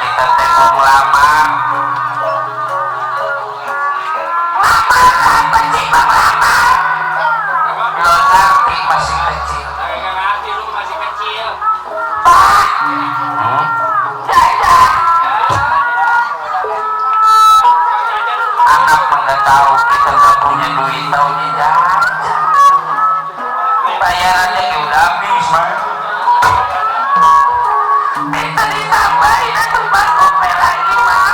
kita tembung lama. Lo ngerti masih kecil. Nggak ngerti lu masih kecil. Anak nggak tahu kita nggak punya duit tahunya jajan. Bayarannya udah habis mah. Kita ditambahin atau bangkoknya lagi mah.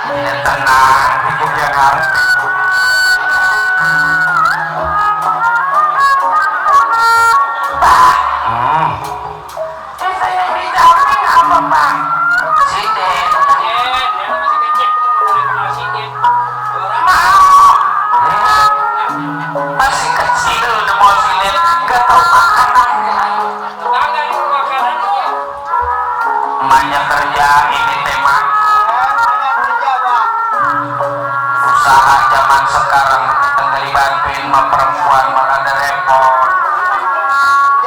Ya tenang, hidup yang harus. Saya didamping apa bang? Siden. Dia masih kecil. Udah kenal sidin. Masih kecil udah mau siden, gak tau makanannya. Kagak itu makanannya. Emaknya kerja ini tema usaha zaman sekarang tinggal dibantuin sama perempuan malah ada repot.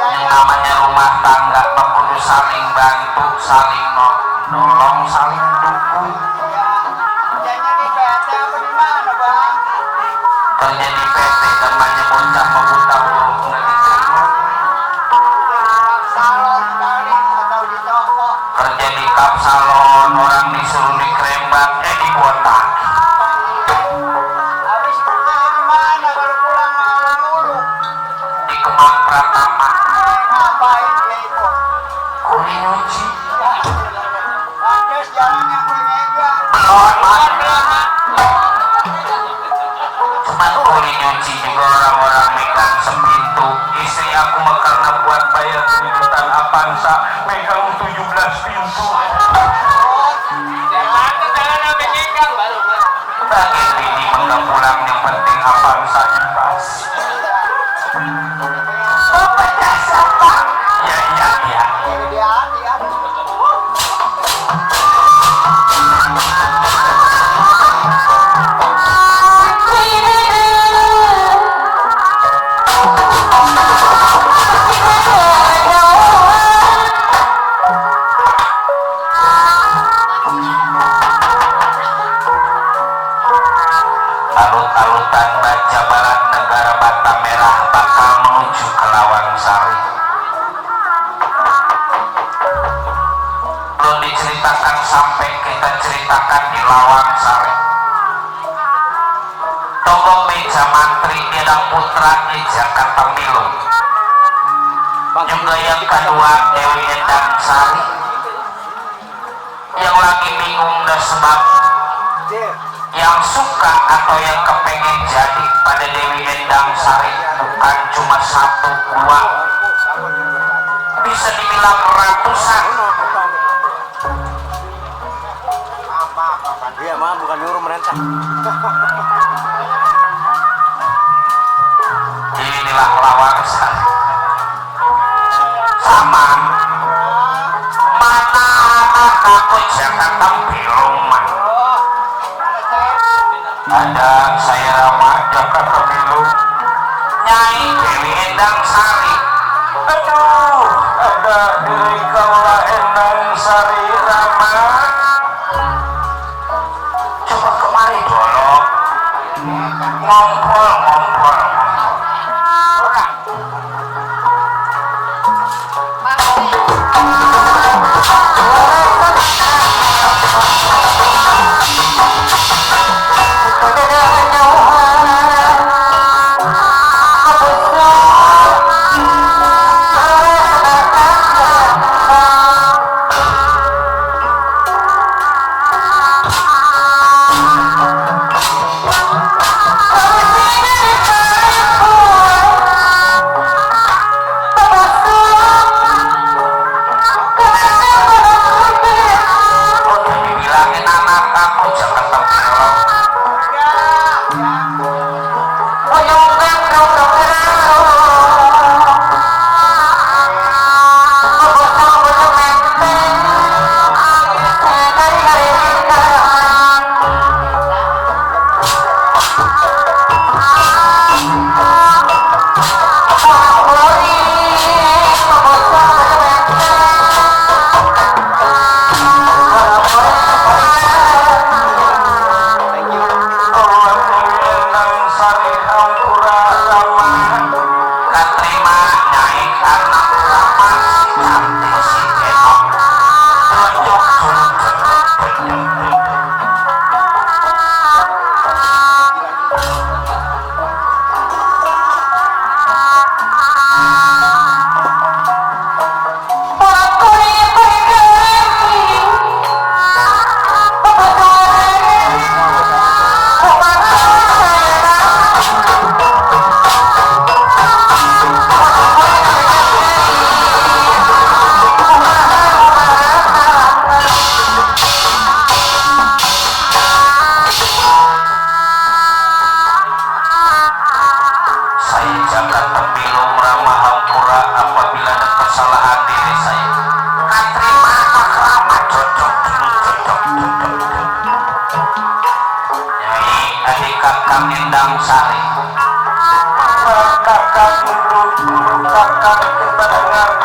Yang namanya rumah tangga mah kudu saling bantu, saling nolong, saling dukung. Kerja di PT namanya bocah mau buta huruf nggak diterima. Kerja di kap salon orang disuruh dikerembak dibotak. Di Kemang Pratama kuli nyuci melon cuman kuli nyuci juga orang-orang megang sepintu. Istri aku mah karena buat bayar kehidupan Avanza megang 17 pintu. Bagi bini menggak pulang yang penting Avanza ibas. Bapak jasa bang. Ya. Alut-alutan baca barat negara Batam Merah bakal menuju ke Lawang Sari. Belum diceritakan sampai kita ceritakan di Lawang Sari. Togo meja mantri Gedang Putra di Jakarta Milu. Juga yang kedua Dewi Endang Sari. Yang lagi bingung dan sebab yang suka atau yang kepengen jadi pada Dewi Endang Sari bukan cuma 1, 2, bisa dibilang ratusan. Iya mah bukan nyuruh merentah. Inilah Lawang Sari. Sama mana aku Jakarta Biluman. Ada saya Rama Jakarta Milu. Nyai Dewi Endang Sari. Aduh, ada diri kaula Endang Sari Rama. Coba kemari dulu. Ngompol.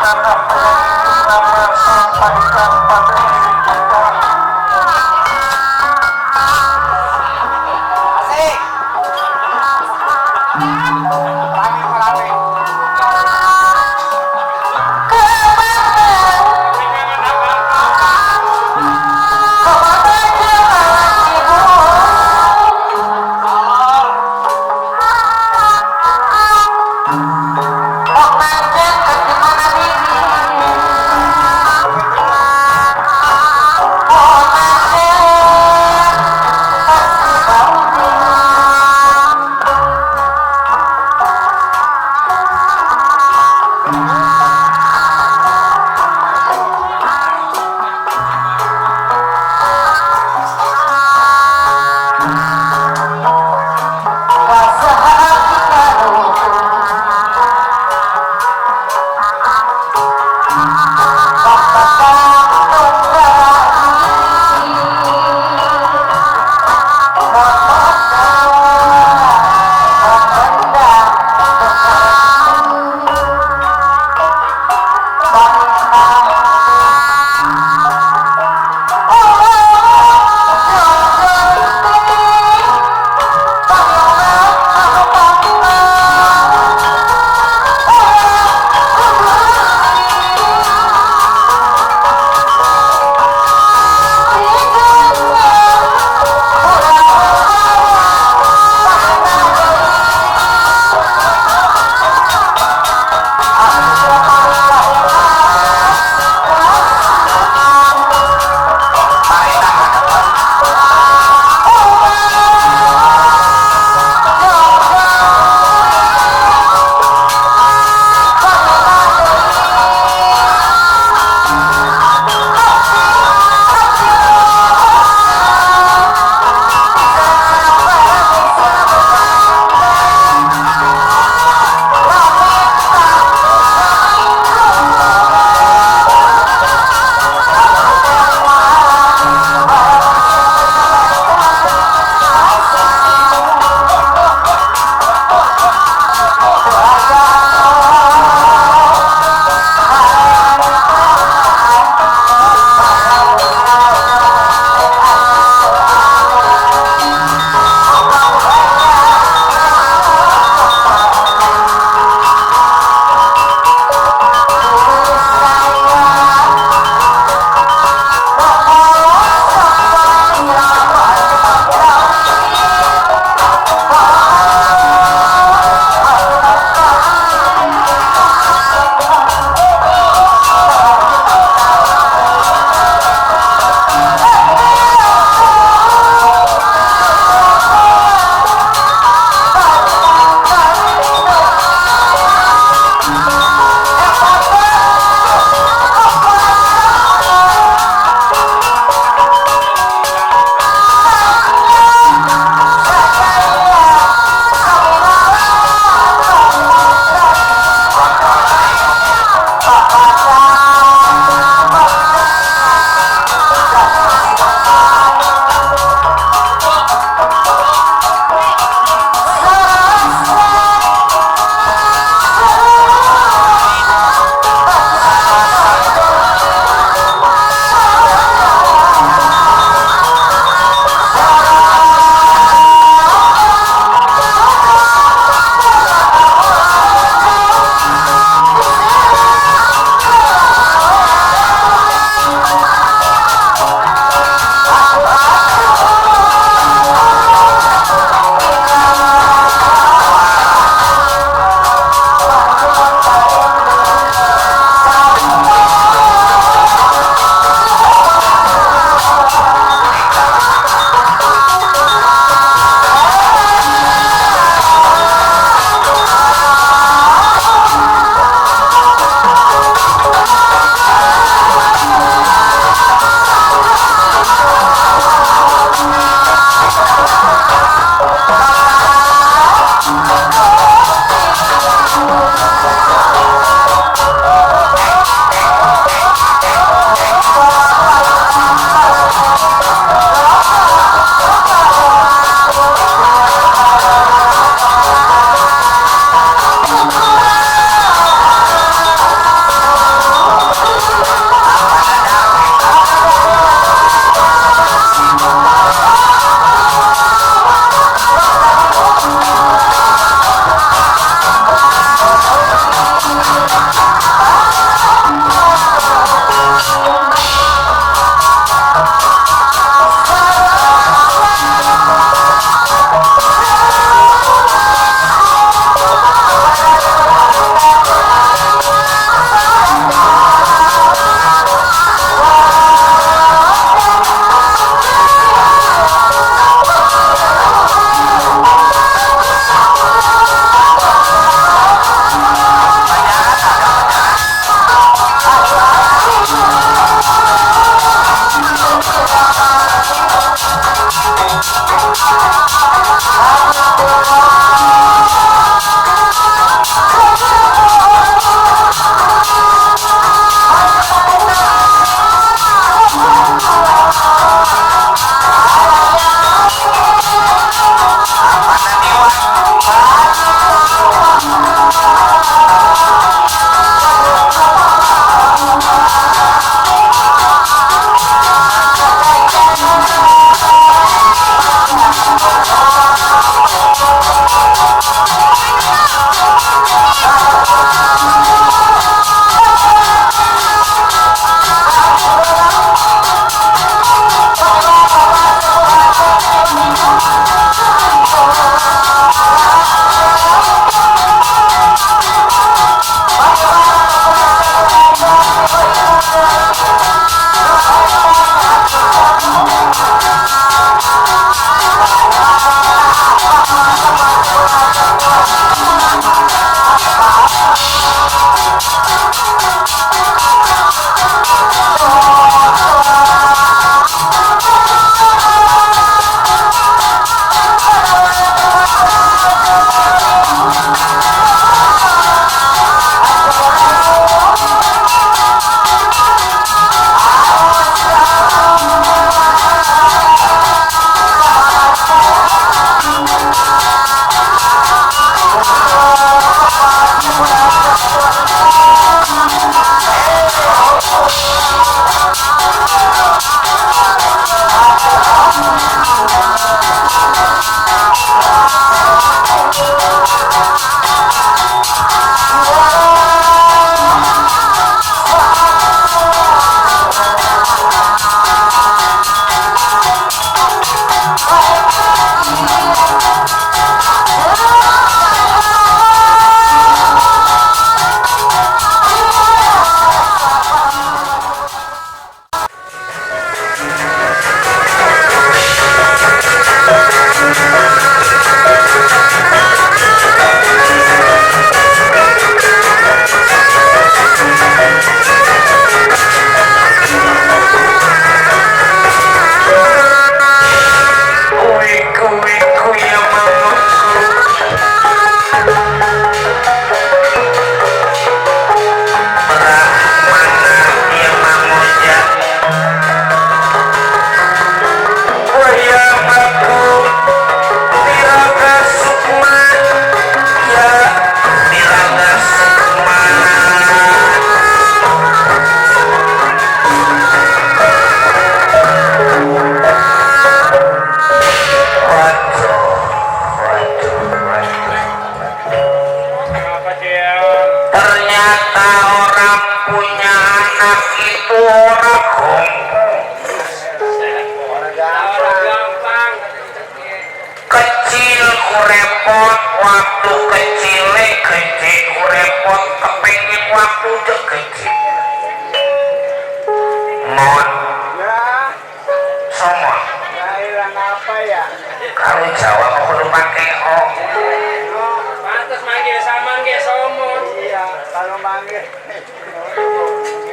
anak nama sampaikan pada diri kita. Asik. Rame. Oh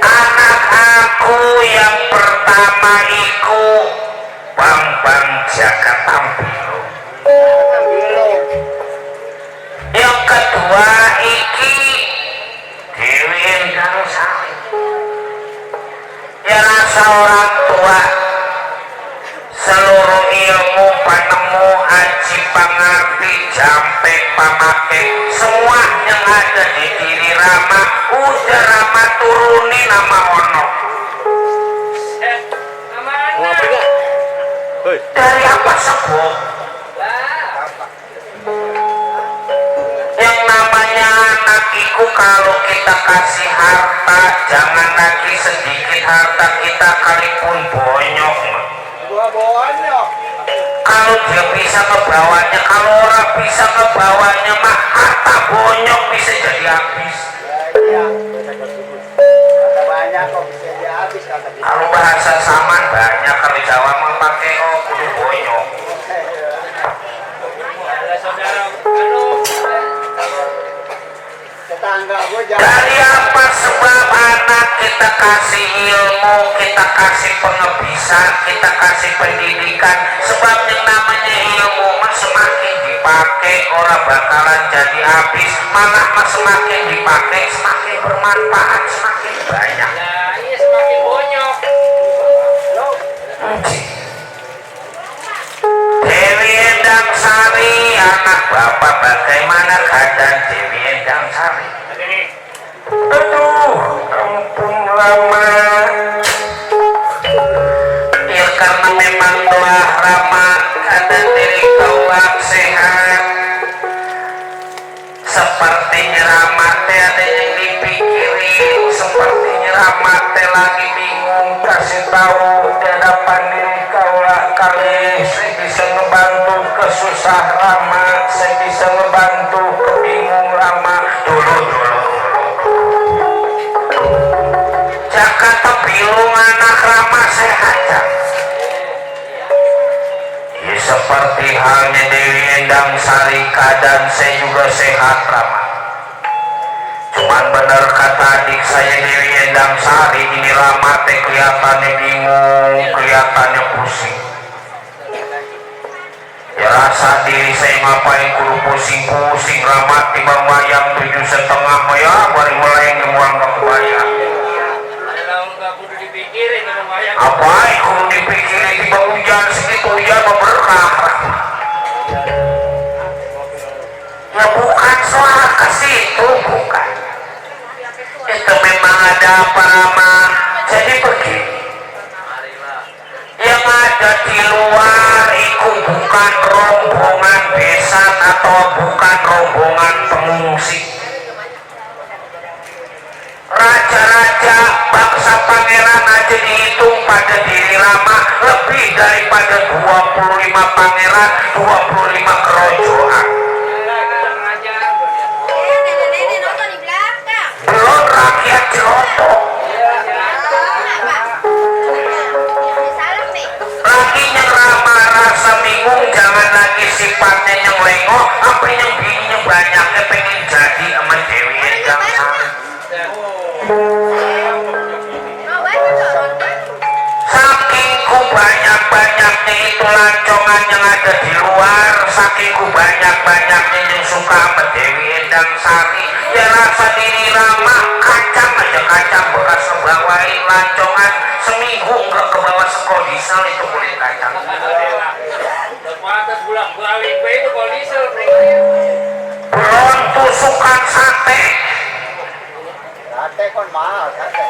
Anak aku yang pertama iku Bambang Jakatambilu. Yang kedua iki Dewi Endang Sari. Ya rasa orang tua seluruh ilmu panemu aji pangerti jampe pamake semua yang ada di diri Rama udah Rama turuni nama ono dari apa sebut yang namanya anak iku kalau kita kasih harta jangan lagi sedikit harta kita kalipun bonyok kalau dia bisa ngebawanya kalau orang bisa ngebawanya mah harta bonyok bisa jadi habis kalau bahasa saman banyak kalau Jawa mah pakai kudu bonyok dari apa sebab anak kita kasih ilmu kita kasih pengebisan kita kasih pendidikan sebab yang namanya ilmu semakin dipakai orang bakalan jadi habis malah semakin dipakai semakin bermanfaat semakin banyak iya semakin bonyok Dewi Endang Sari anak bapak bagaimana keadaan Dewi Endang Sari aduh ampun Rama ya karena memang doa Rama ada diri kaulah sehat sepertinya Rama teh ada yang dipikirin sepertinya Rama teh lagi bingung kasih tahu di hadapan diri kaulah kali saya bisa ngebantu kesusah Rama saya bisa ngebantu kebingung Rama dulu Jakarta Bilung anak Rama sehat ya seperti halnya Dewi Endang Sari keadaan saya juga sehat Rama cuman bener kata adik saya Dewi Endang Sari ini Rama teh kelihatannya bingung kelihatannya pusing ya rasa diri saya ngapain kudu pusing-pusing Rama tiba wayang 7,5 ya baru mulai ngemuang ke kebayang apa kudu dipikirin tiba hujan segitu hujan berkah ya bukan soal ke situ bukan itu memang ada apa Rama jadi begini yang ada di luar itu bukan rombongan besan atau bukan rombongan pengungsi raja-raja bangsa pangeran aja dihitung pada diri Rama lebih daripada 25 pangeran 25 kerajaan belum rakyat Jeloto lagi yang Rama rasa bingung jangan lagi sifatnya yang lengok apa yang bininya banyaknya pengen jadi sama Dewi Endang Sari saking ku banyak-banyaknya itu lancongan yang ada di luar saking ku banyak-banyaknya yang suka sama Dewi Endang Sari ya rasa diri Rama kacang aja kacang bekas ngebawain lancongan seminggu enggak ke bawah sekodisel itu kulit kacang pantas bolak-balik itu kodisel belum tusukan sate kon mahal sate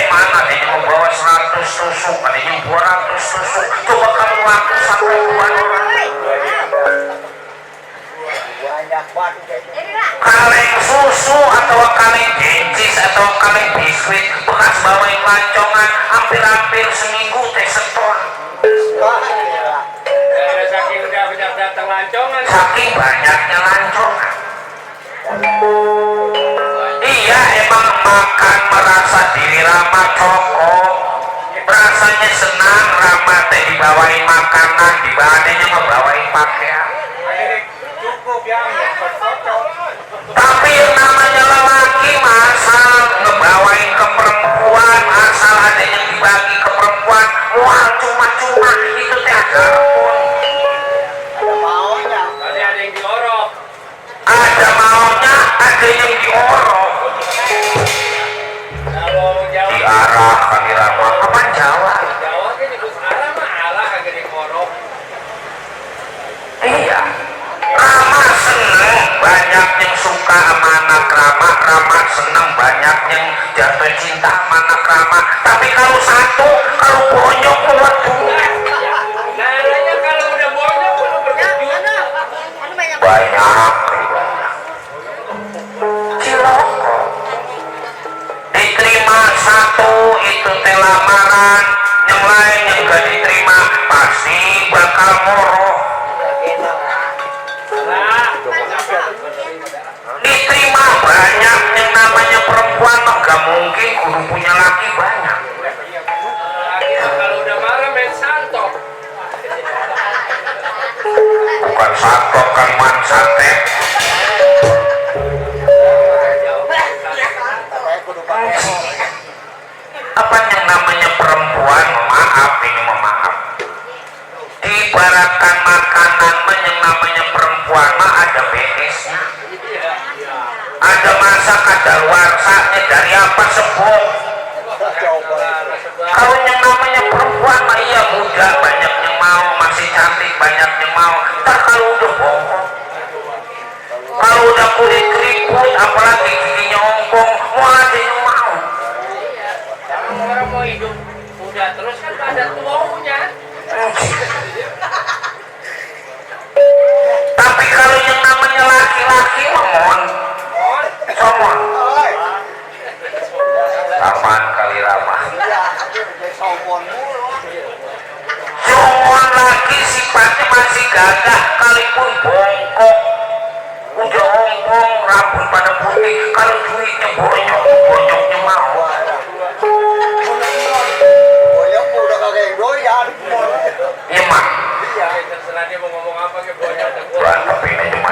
mana ada yang membawa 100 tusuk ada yang 200 tusuk coba kamu laku sampai 2 orang banyak banget kaleng susu atau kaleng gencis atau kaleng biskuit bekas bawain lancongan hampir-hampir seminggu teh setor saking udah banyak datang lancongan saking banyaknya lancongan iya emang makan merasa diri Rama cokok rasanya senang Rama teh dibawain makanan dibandingnya ngebawain pakaian cukup yang tapi yang namanya lelaki mah yang jatuh cinta sama anak Rama. Tapi kalau satu, kalau bonyok waduh Nanya kalau udah bonyok perlu berkejut. banyak ciloko diterima satu itu teh lamaran, yang lain yang gak diterima pasti bakal moroh. Diterima banyak yang namanya perempuan mah gak mungkin kudu punya laki banyak. Lagi kalau udah marah main santok. Bukan satu kan man santet. Apa yang namanya perempuan, maaf ini memaaf, ibaratkan makanan mah yang namanya perempuan mah ada BS-nya, ada masak, ada luarsanya, dari apa sebut. Kalau yang namanya perempuan mah iya muda banyak yang mau, masih cantik banyak yang mau. Ntar kalau udah bongkok, kalau udah kulit keriput, apalagi giginya ongkong, mau ada yang mau. Kalau orang mau hidup udah terus kan ada tuanya. Tapi kalau yang namanya laki-laki mah mohon somon aman kali ramah. Somon lagi sifatnya masih gagah, kalipun bongkok udah ongkong, rambut pada putih, kalau duitnya bonyok, bonyoknya mau. Iya mak Terserah dia mau ngomong apa ke bonyok. berantem ini cuma.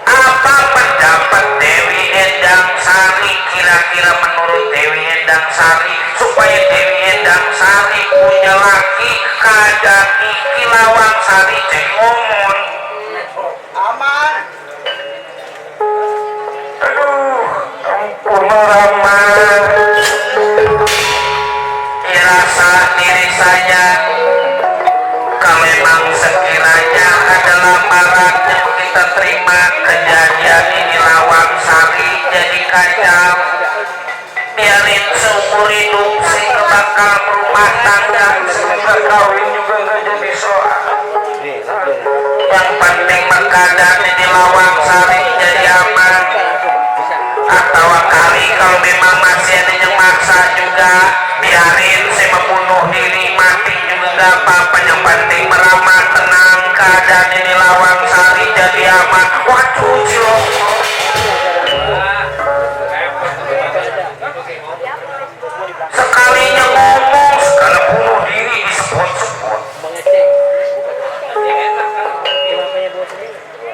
Apa pendapat Dewi Endang Sari, kira-kira menurut Dewi Endang Sari supaya Dewi Endang Sari punya laki kada Kiki Lawang Sari jadi ngomong Aman. aduh ampun Rama, rasa diri saya kalau memang sekiranya ada lamaran yang kita terima kejadian ini Lawang Sari jadi kacau, biarin seumur hidup sehingga bakal berumah tangga, semoga kawin juga gak jadi soal. Yang penting keadaan di Lawang Sari jadi aman. Atau kali kalau memang masih ada yang maksa juga biarin saya membunuh diri, mati juga gak apa-apa, yang penting meramah tenang, keadaan di Lawang Sari jadi aman. Waduh ciloko sekalinya ngomong segala bunuh diri disebut-sebut.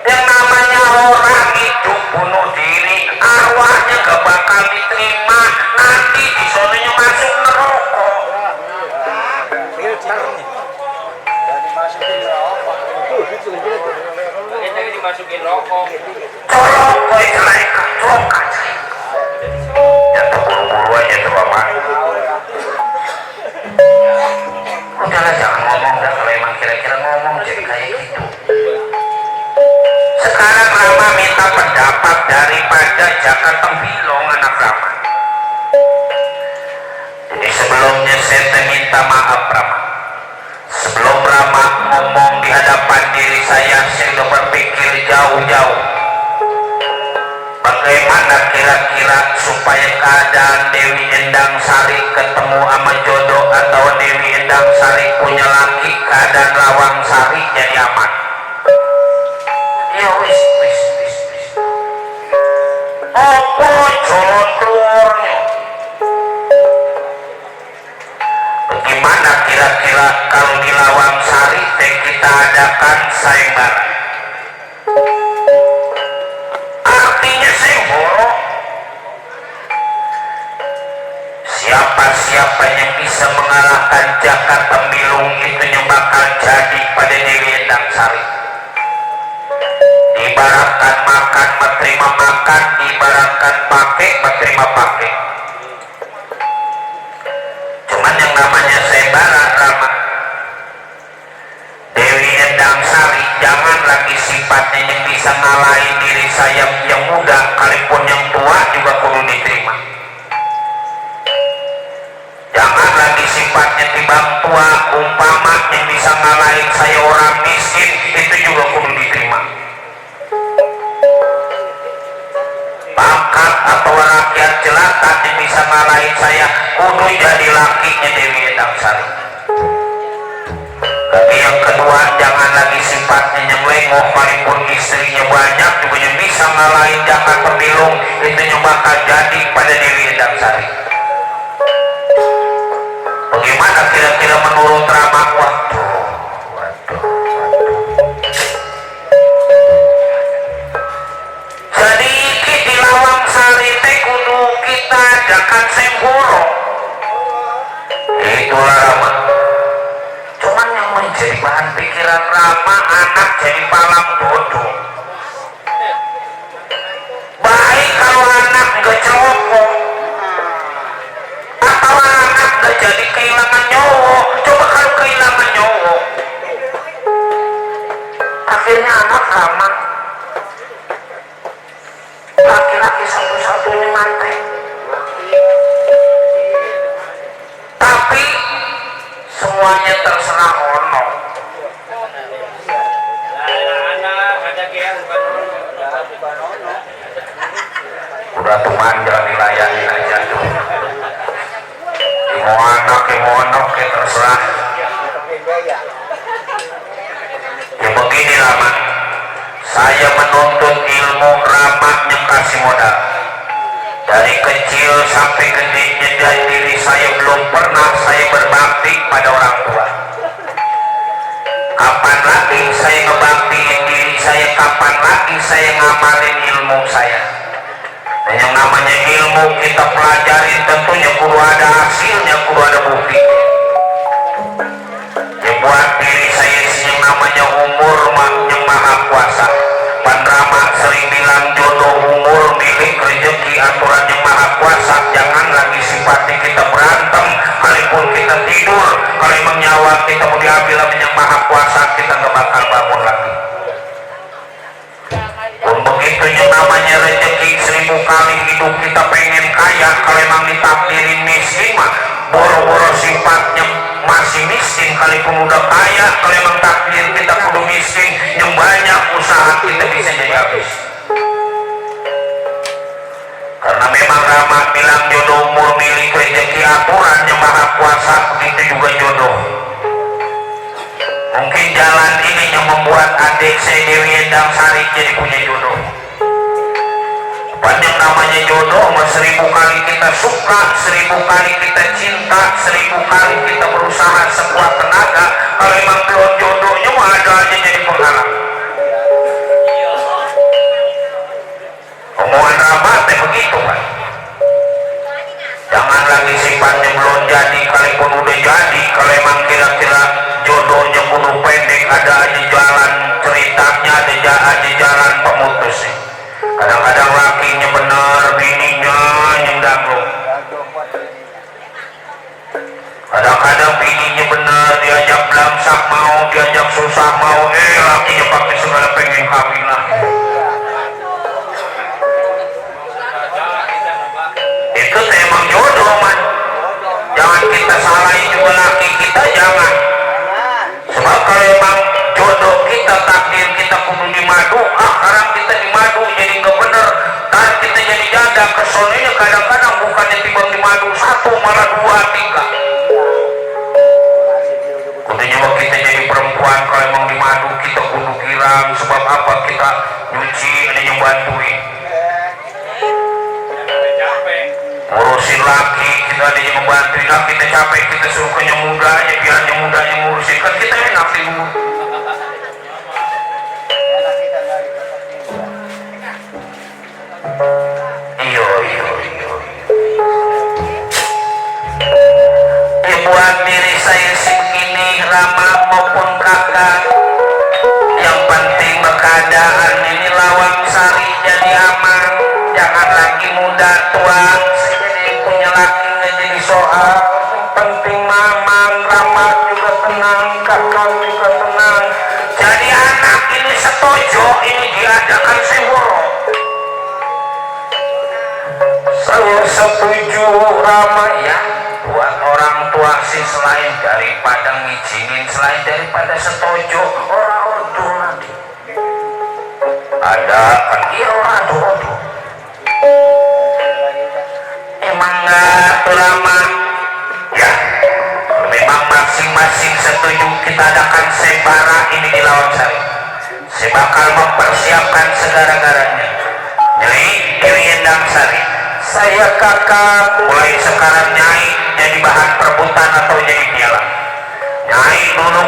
Yang namanya orang hidup bunuh diri, arwahnya gak bakal diterima, nanti disononya masuk neraka. Kita dimasukin rokok. Colok boy jelek, colok aja. Ya terburu-buru aja tuh bapak. Udahlah jangan ngomong dah, kalau emang kira-kira ngomong jadi kayak gitu. Sekarang Rama minta pendapat daripada Jaka Tembilong anak Rama. Jadi sebelumnya saya minta maaf Rama. Sebelum Rama ngomong di hadapan diri saya sudah berpikir jauh-jauh. Bagaimana kira-kira supaya keadaan Dewi Endang Sari ketemu sama jodoh atau Dewi Endang Sari punya laki, keadaan Lawang Sari jadi aman. Ya wis. Apa jalan keluarnya? Bagaimana kira-kira kalau di Lawang Sari kita adakan sayembara? Artinya semboro. Siapa-siapa yang bisa mengalahkan Jaka Tembilung itu yang bakal jadi pada Dewi Endang Sari. Ibaratkan makan menerima makan, ibaratkan pakai menerima pakai. Cuman yang namanya sayembara Rama, Dewi Endang Sari jangan lagi sifatnya yang bisa ngalahin saya yang muda kalipun yang tua juga kudu diterima. Jangan lagi sifatnya timbang tua, umpama yang bisa ngalahin saya orang miskin itu juga kudu diterima. Bakat atau rakyat jelata yang bisa ngalahin saya kudu jadi lakinya Dewi Endang Sari. Tapi yang kedua, jangan lagi sifatnya yang lengoh, kalipun istrinya banyak juga yang bisa ngalahin Jaka Tembilung itu yang bakal jadi pada Dewi Endang Sari. Bagaimana kira-kira menurut Rama? Waduh. Jadi di Lawang Sari teh kudu kita adakan semboro. Itulah Rama. Cuman yang menjadi bahan pikiran Rama, anak jadi palang bodoh. Baik kalau anak gak celokok, atau anak gak jadi kehilangan nyawa. Coba kalau kehilangan nyawa, akhirnya anak Rama laki-laki satu-satunya mati. Tapi semuanya terserah ono. Anak ada yang Udah tuh manja dilayanin aja tuh. Mau anak ya terserah. Ya begini Rama, saya menuntut ilmu Rama yang kasih modal. Dari kecil sampai gedenya dari diri saya belum pernah saya berbakti pada orang tua. Kapan lagi saya ngebaktiin diri saya, kapan lagi saya ngamalin ilmu saya. Dan yang namanya ilmu kita pelajari tentunya kudu ada hasilnya, kudu ada bukti. Ya buat diri saya yang namanya umur yang maha kuasa. Pan Rama sering bilang jodoh umur milik rezeki aturan yang maha kuasa. Jangan lagi sifatnya kita berantem, kalaupun kita tidur, kalau emang nyawa kita mau diambil yang maha kuasa, kita gak bakal bangun lagi. Pun begitu yang namanya rezeki 1000 kali hidup kita pengen kaya, kalau emang ditakdirin miskin mah boro-boro sifatnya masih miskin, kalaupun udah kaya, kalau emang takdir kita kudu miskin, yang banyak usaha kita bisa jadi habis. Karena memang Rama bilang jodoh umur milik rezeki aturan yang maha kuasa, begitu juga jodoh. Mungkin jalan ini yang membuat adik saya Dewi Endang Sari jadi punya jodoh. Banyak namanya jodoh, 1000 kali kita suka, 1000 kali kita cinta, 1000 kali kita berusaha sekuat tenaga, kalau memang belum jodohnya mah ada aja jadi penghalang. Omongan Rama teh begitu kan. Jangan lagi sifatnya belum jadi, kalaupun udah jadi, kalau emang kira-kira jodohnya kudu pendek, ada aja jalan ceritanya, ada aja jalan pemutusnya. Kadang-kadang lakinya bener, bininya yang dangdut. Kadang-kadang bininya bener, diajak belangsak mau, diajak susah mau, lakinya pakai segala pengen kawin lah. Itu emang jodoh man. Jangan kita salahin juga laki kita, jangan. Sebab kalau emang jodoh kita, takdir kita kudu dimadu, sekarang kita dimadu jadi nggak bener, dan kita jadi janda. Kesoalnya kadang-kadang bukannya timbang dimadu 1 malah 2, 3. Kudunya mah kita jadi perempuan, kalau emang dimadu kita kudu girang. Sebab apa? Kita nyuci, ada yang bantuin. Ngurusin laki, kita ada yang membantuin laki, kita capek, kita suruh ke yang mudanya, biar yang mudanya ngurusin, kan kita enak dulu. Iyo. Ya buat diri saya segini, Rama maupun kakak, yang penting keadaan ini Lawang Sari jadi aman. Jangan lagi muda tua, punya laki nggak jadi soal. Penting mamang, Rama juga tenang, kakak juga tenang. Jadi anak ini setojo, ini diadakan semboro. Rama ya, buat orang tua sih selain daripada ngizinin, selain daripada setuju orang odo lagi. Ada kan iya orang odo. Emang nggak Rama ya, memang masing-masing setuju kita adakan sembara ini di Lawang-Sari. Saya bakal mempersiapkan segala-galanya. Nyai Dewi Endang Sari, saya kakak mulai sekarang Nyai jadi bahan perebutan atau jadi piala. Nyai dulu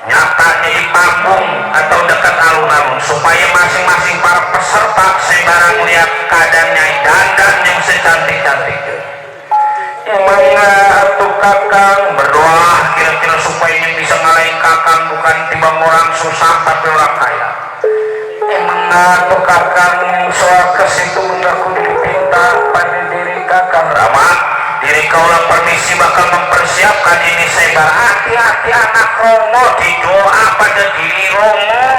nyata jadi panggung atau dekat alun-alun supaya masing-masing para peserta sembara melihat keadaan Nyai dandan yang secantik-cantiknya. Emang atuh kakang berdoa kira-kira supaya yang bisa ngalahin kakang bukan timbang orang susah tapi orang kaya. Emang atuh kakang soal kesitu mengaku dipinta pada diri kakang Rama. Diri kaulah permisi bakal mempersiapkan ini sebar. Hati-hati anak Romo, didoa pada diri Romo.